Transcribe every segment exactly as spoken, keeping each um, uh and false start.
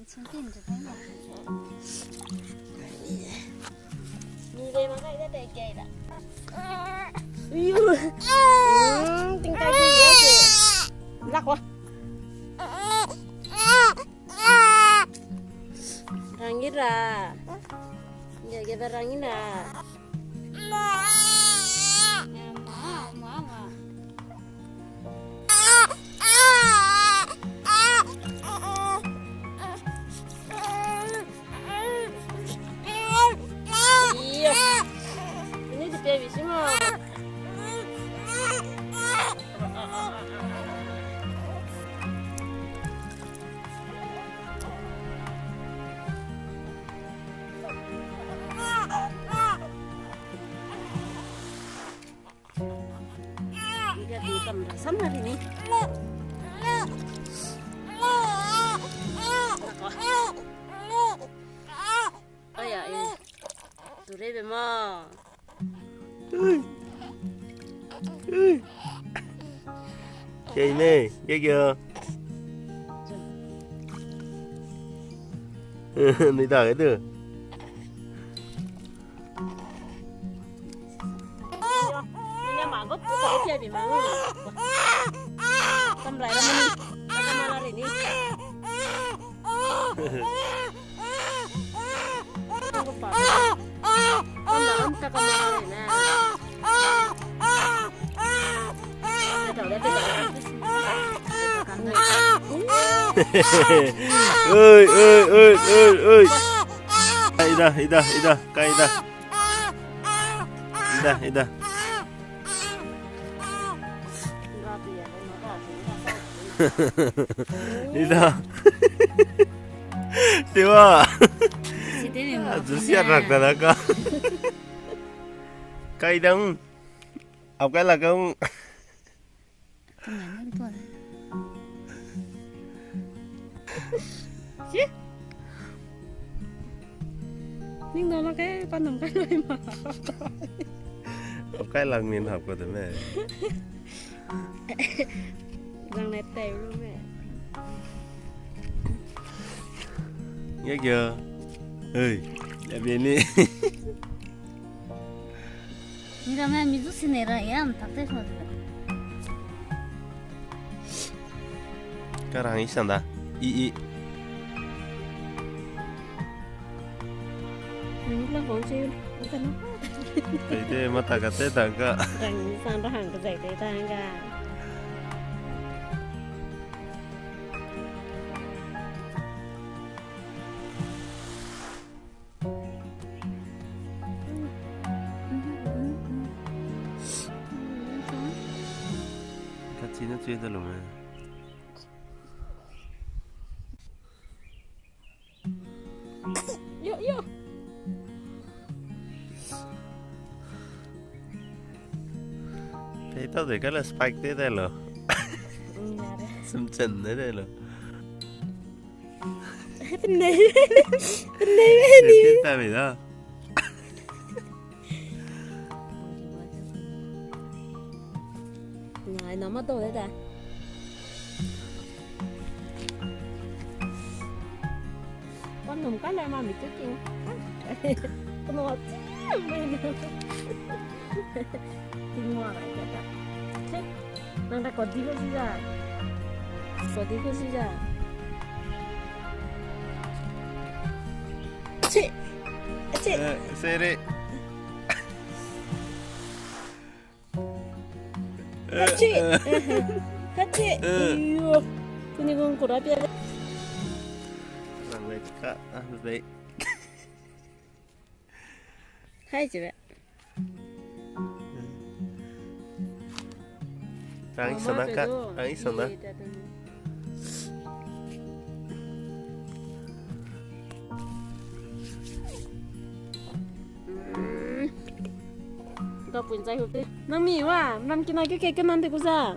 Ni dei ma kai de pe kei da. Yu. Hmm, ting kai di ya se. Lak wa. Rangi ra. Ya, ya ba rangi ra. Iya. Ini di baby sih, Ma. Aya, eh. Ture be ma. Kei me, kei kei. Ni da ke tu. Oi, oi, oi, oi, oi. Ida, ida, ida, kai ida. Ida, ida. Ida. Tiwa. Azu sia rak da da ka. Kai dang. Au kai la kang. Ning dau la ke, pa nam kai loi ma. Au kai lang nin hap ko de me. Rang ne tei lu me. Nge kio. Hei, ya bini. Ni da me mi zu sine ra ya, am tak te so de. Ka rang i sang da. I, i. Ni la kong se, ka na. Tei te mata ka te tang ka. Rang i sang da hang ka zai te tang ka. Ka chi na chui da lu me. Yo, yo. Pei tau de ka la spike de de lo. Mm, ya de. Sum chen de de lo. Penei, penei, penei. Safety ta mi da. Ngai, na ma dau de da. Kan num kan le ma mi tu king. Kan num a chi me na. Ting wa rai ka da. Che. Nang da kodi ko si ja. Kodi ko si ja. Che. Che. Eh, sere. Che. Che. Iyo. Kuni gung kura pia. Nang le ka, ah, dei. Hai chibe. Rang i sana ka, rang i sana. Ga pun zai hupe. Nang mi wa, nang kina ke ke ke nang de ku za.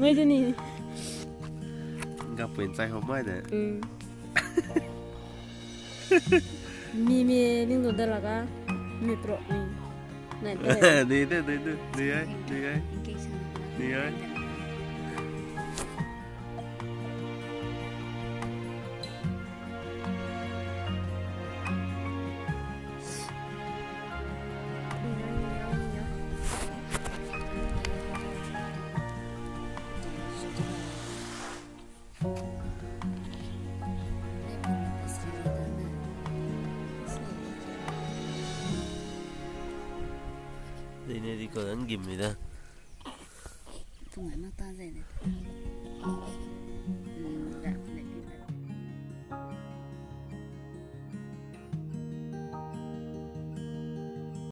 Mai de ni. Ga pun zai hup mai de. Mm. Mi, mi, ning du de la ga, mi pro, mi. Nai de. Ni de, ni de, ni ai, ni ai. Ni ai. Ni ai. Ka ngim mi da. Pung ai mak ta zai de.